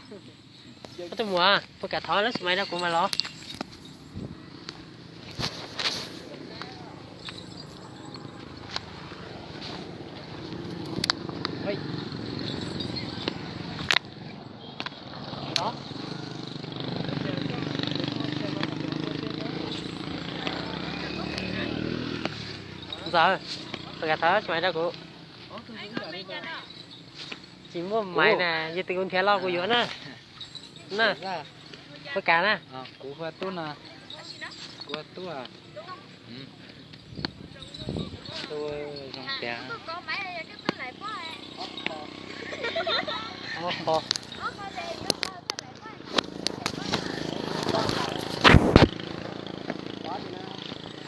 Koj tuaj mus, puas kam thov lub xi mais rau kuv mas los. Ntxawm, puas kam thov lub xi mais rau kuv? Tsis muaj mais na, yog tus kuv nrhiav los kuv yuav na. Na, puas kam na? Kuv hu ua Tub no. Kuv hu ua Tub. Tub zoo tiag. Ob qho.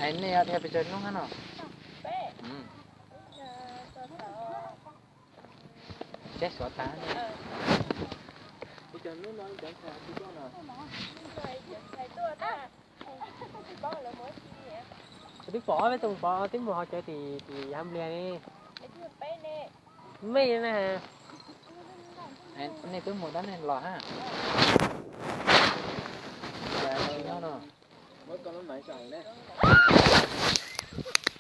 Es nej yog dhia pes tsawg hnub hab no? Tseb suav tas. Kuv twb pom peb tus pov twb mus hauv cawv tim tim Yav Npliag ne. Mej na. Nej twb mus dab neeg los hab? Tsis nyob no.